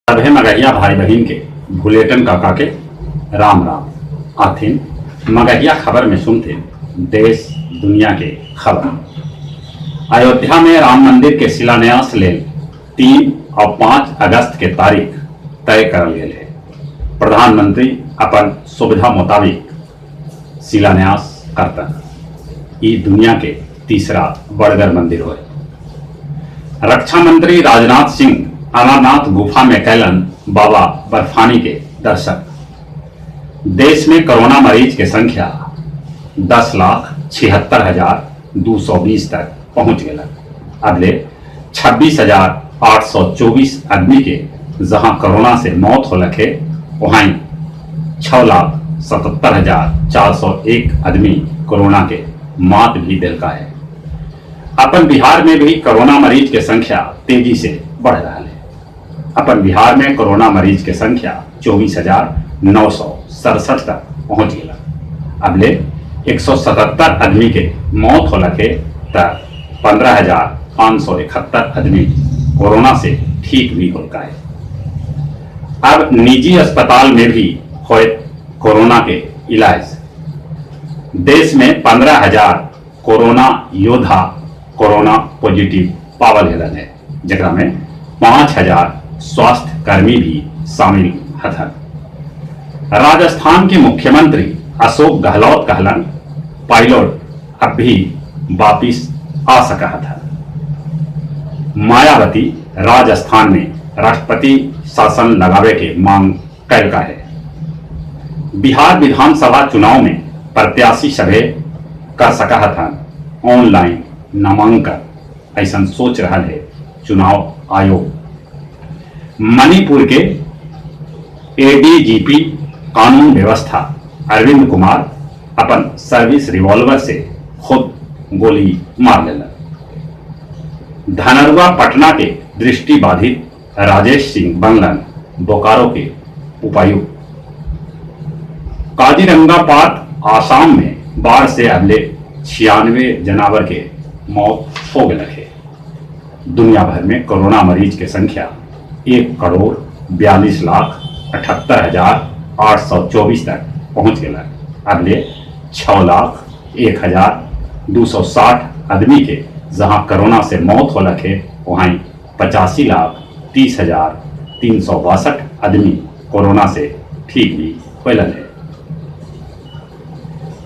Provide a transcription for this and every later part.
सभे मगहिया भाई-बहिन के भुलेटन काका के राम-राम। आथिन मगहिया खबर में सुनथिन देश दुनिया के खबर। अयोध्या में राम मंदिर के शिलान्यास लेल 3 आउ 5 अगस्त के तारीख तय करल गेल हे। प्रधानमंत्री अपन सुविधा मोताबिक शिलान्यास करतन। ई दुनिया के तीसरा बड़गर मंदिर होय। रक्षा मंत्री राजनाथ सिंह अमरनाथ गुफा में कैलन बाबा बर्फानी के दर्शन। देश में कोरोना मरीज के संख्या 10,76,220 तक पहुंच गेलक। अबले 26,824 आदमी के जहां कोरोना से मौत होलक हे, वहीं 6,77,401 आदमी कोरोना के मात भी देलका है। अपन बिहार में भी कोरोना मरीज के संख्या तेजी से बढ़ रहा है। अपन बिहार में कोरोना मरीज के संख्या 24,967 तक पहुंच गया। अबले 177 आदमी के मौत होलक हे त 15,571 आदमी कोरोना से ठीक भी होलका है। अब निजी अस्पताल में भी होए कोरोना के इलाज। देश में 15,000 कोरोना योद्धा कोरोना पॉजिटिव पावल गेलन है, जेकरा में 5,000 स्वास्थ्य कर्मी भी शामिल हथन। राजस्थान के मुख्यमंत्री अशोक गहलोत कहलन पायलट अब भी वापिस आ सका था। मायावती राजस्थान में राष्ट्रपति शासन लगावे के मांग कैलका है। बिहार विधानसभा चुनाव में प्रत्याशी सभे कर सका था ऑनलाइन नामांकन, ऐसा सोच रहा है चुनाव आयोग। मणिपुर के एडीजीपी कानून व्यवस्था अरविंद कुमार अपन सर्विस रिवॉल्वर से खुद गोली मार लेलन। धनरुआ पटना के दृष्टिबाधित राजेश सिंह बनलन बोकारो के उपायुक्त। काजीरंगा पार्क आसाम में बाढ़ से अगले 96 जनावर के मौत हो गए है। दुनिया भर में कोरोना मरीज के संख्या 1,42,78,824 तक पहुंच गया। अगले 6,01,260 आदमी के जहां कोरोना से मौत होलक है, वहीं 85,30,362 आदमी कोरोना से ठीक भी होलन है।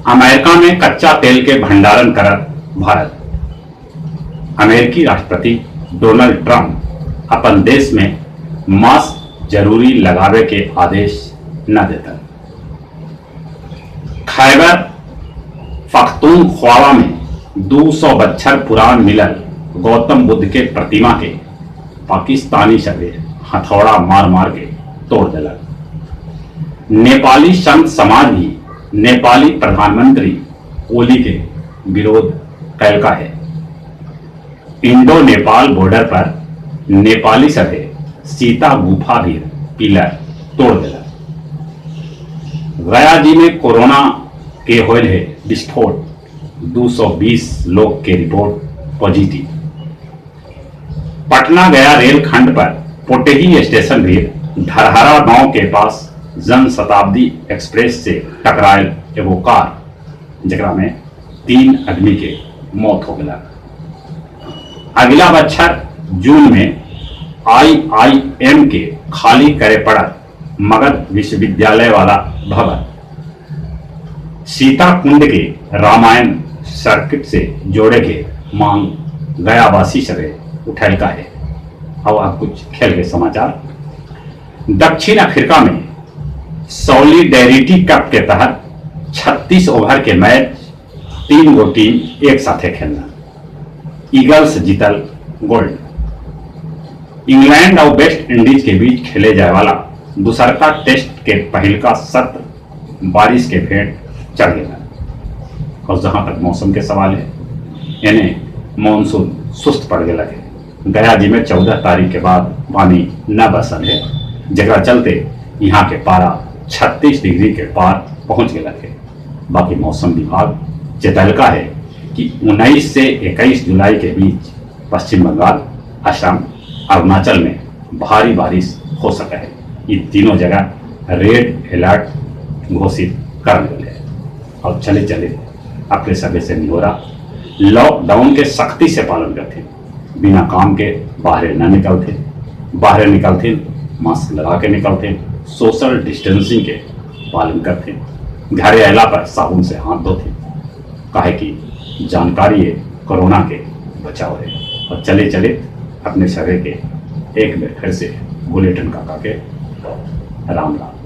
अमेरिका में कच्चा तेल के भंडारण करत भारत। अमेरिकी राष्ट्रपति डोनाल्ड ट्रंप अपन देश में मास्क जरूरी लगावे के आदेश न देता। खैबर पख्तूनख्वा में 200 बच्छर पुरान मिलल गौतम बुद्ध के प्रतिमा के पाकिस्तानी सभे हथौड़ा मार मार के तोड़ दिलक। नेपाली संत समाज भी नेपाली प्रधानमंत्री ओली के विरोध कैलका है। इंडो नेपाल बॉर्डर पर नेपाली सभे सीता गुफा भी पिलर तोड़ दिलक। गया जी में कोरोना के होल है विस्फोट, 220 लोग के रिपोर्ट पॉजिटिव। पटना गया रेल खंड पर पोटेही स्टेशन भी धरहरा गांव के पास जन शताब्दी एक्सप्रेस से टकरायल एगो कार, जकरा में 3 आदमी के मौत हो गया। अगला बच्छर जून में आईआईएम के खाली करे पड़त मगध विश्वविद्यालय वाला भवन। सीता कुंड के रामायण सर्किट से जोड़े के मांग गयावासी सभे उठैलका है। अब आप कुछ खेल के समाचार। दक्षिण अफ्रीका में सॉलिडेरिटी कप के तहत 36 ओवर के मैच 3 गो टीम एक साथे खेलना। ईगल्स जीतल गोल्ड। इंग्लैंड और वेस्ट इंडीज के बीच खेले जाए वाला दूसरका टेस्ट के पहिलका सत्र बारिश के भेंट चढ़ गया। और जहां तक मौसम के सवाल है, यानी मानसून सुस्त पड़ गया है। गया जी में 14 तारीख के बाद पानी न बरसल है, जगह चलते यहाँ के पारा 36 डिग्री के पार पहुंच गया है। बाकी मौसम विभाग चेतलका है कि 19 से 21 जुलाई के बीच पश्चिम बंगाल, असम, अरुणाचल में भारी बारिश हो सके है। ये तीनों जगह रेड अलर्ट घोषित कर दिया है। और चले चले अपने सभे से निहोरा, लॉकडाउन के सख्ती से पालन करते, बिना काम के बाहर न निकलते, बाहर निकलते मास्क लगा के निकलते, सोशल डिस्टेंसिंग के पालन करते, घरे अला पर साबुन से हाथ धोते, काहे कि जानकारी है कोरोना के बचाव है। और चले चले अपने सभे के एक बार फिर से बुलेटिन काका के राम राम।